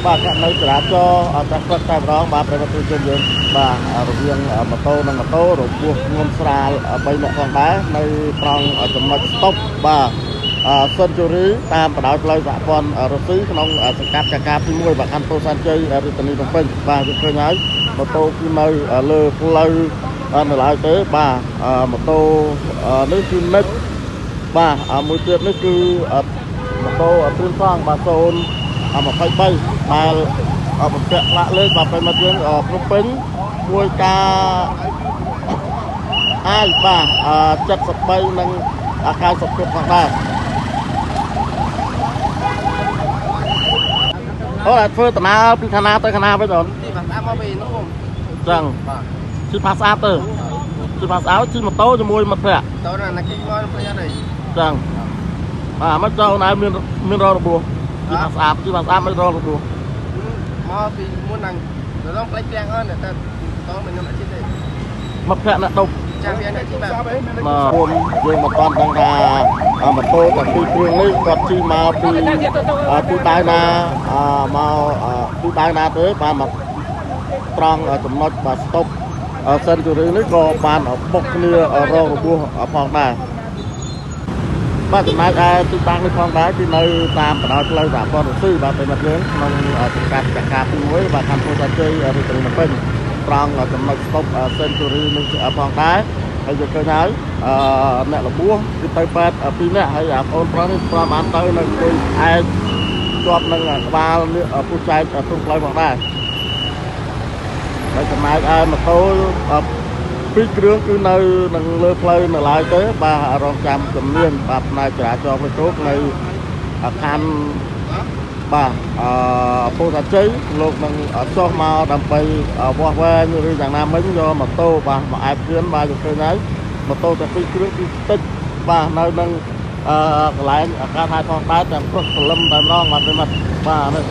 បាទករណីចរាចរណ៍តែព្រឹកតែម្ដងបាទប្រិយមិត្តជនយើងបាទរវាងម៉ូតូនិងម៉ូតូរបួសធ្ងន់ស្រាល3នាក់ផងដែរនៅត្រង់ចំណុចស្តុបបាទសិនជូរីតាមបណ្ដោយផ្លូវសហព័ន្ធរុស្ស៊ីក្នុងសង្កាត់កាកាទី1បាទខណ្ឌពោធិ៍សែនជ័យរាជធានីភ្នំពេញបាទយើងឃើញហើយម៉ូតូគឺនៅលើផ្លូវនៅឡើយទេបាទម៉ូតូនេះគឺនិចបាទមួយទៀតនេះគឺម៉ូតូត្រៀមសង់បាទ023ដែលបំពាក់ផ្លាកលេខបាទប្រិយមិត្តយើងភ្នំពេញមួយការអាយបាទ73និង90ផងដែរអូនធ្វើដំណើរពីខាងណាទៅខាងណាវិញអូនទីបាសស្អាតមកពីនោះបងចឹងបាទជិះបាសស្អាតទៅជិះបាសស្អាតជិះម៉ូតូជាមួយមិត្តភក្តិតូនណាគេមកភ្លេចអត់អីចឹងបាទមិនចូលអូនឯងមានរងរបួសជិះបាសស្អាតជិះបាសស្អាតមិនរងរបួសមកពីមុនហ្នឹងរងផ្លេចផ្ទាំងអស់តែតមិនខ្ញុំអត់ជិះទេមិត្តភក្តិអ្នកដប់ចាស់វាអ្នកជិះបាទមករួមយើងមិនទាន់ដឹងថាម៉ូតូទាំងពីរគ្រឿងនេះគាត់ជិះមកពីទីដៅណាមកទីដៅណាទេបានមកត្រង់ចំណុចបាទស្តុបសិនជូរីនេះក៏បានបុកគ្នារងរបួសផងដែរបាទចំណែកឯទីតាំងនេះផងដែរគឺនៅតាមបណ្ដោយផ្លូវសហព័ន្ធរុស្ស៊ីបាទប្រិយមិត្តយើងក្នុងសង្កាត់ចកាទី1បាទខណ្ឌពោធិ៍សែនជ័យរាជធានីភ្នំពេញត្រង់ចំណុចស្តុបសិនជូរីនេះផងដែរហើយយើងឃើញហើយអ្នករបួសគឺទៅពេទ្យ2នាក់ហើយអាបងប្រុសនេះប្រហែលទៅនៅអង្គុយឯកជាប់នឹងក្បាលពុះចែកទ្រុងផ្លូវផងដែរហើយចំណែកឯម៉ូតូពីរគ្រឿងគឺនៅនឹងលើផ្លូវនៅឡើយទេបាទរងចាំជំនាញបាទផ្នែកចរាចរណ៍ផ្លូវគោកនៅខណ្ឌបាទពោធិ៍សែនជ័យលោកនឹងចុះមកដើម្បីវាស់វែងឬយ៉ាងណាមិញយកម៉ូតូបាទមកអែបជឿនបាទយើងឃើញហើយម៉ូតូទាំងពីរគ្រឿងគឺតិចបាទនៅនឹងកន្លែងការថយផងដែរទាំងព្រឹកព្រលឹមតែម្ដងបាទប្រិយមិត្តបាទនេះ